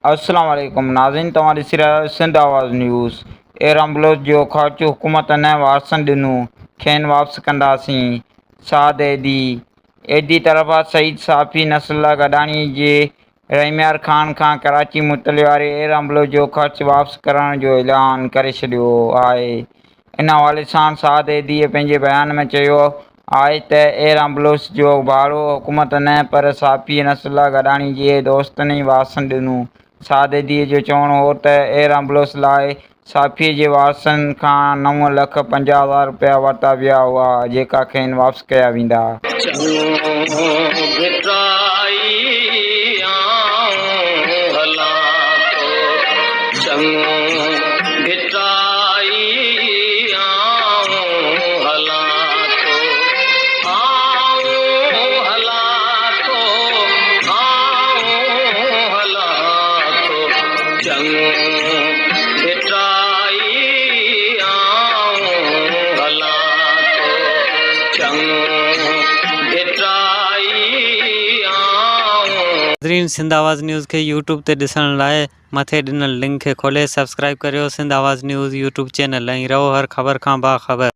السلام عليڪم ناظرين توهان ڏسي رهيا آهيو سنڌ آواز نيوز ايئر ايمبولينس جو خرچ حڪومت نه وارثن ڏنو کين واپس ڪنداسين سعد ايڌي ايڌي طرفان شهيد صحافي نصرالله گڏاڻي جي رحيميار خان کان ڪراچي متلي واري ايئر ايمبولينس جو خرچ واپس ڪرڻ جو اعلان ڪري ڇڏيو آهي ان حوالي سان سعد ايڌيء پنهنجي بيان ۾ چيو آهي ته ايئر ايمبولينس جو ڀاڙو حڪومت نه پر صحافي نصرالله گڏاڻي جي دوستن ئي وارثن ڏنو. سعد ايڌيء جو چوڻ هو ته ايئر ايمبولينس لاء صحافي جي وارثن کان 9,50,000 رپيا ورتا ويا هئا، جيڪا کين واپس ڪيا ويندا. چڱو ڀٽائي آئون هلان ٿو، چڱو ڀٽائي آئون هلان ٿو، آئون هلان ٿو، آئون هلان ٿو، چڱو ڀٽائي آئون هلان ٿو، چڱو ڀٽائي آئون. ناظرين سنڌ آواز نيوز کي يوٽيوب تي ڏسڻ لاء مٿي ڏنل لنڪ کي کولي سبسڪرائيب ڪريو Sindh Awaz news YouTube channel ۽ رهو هر خبر کان باخبر.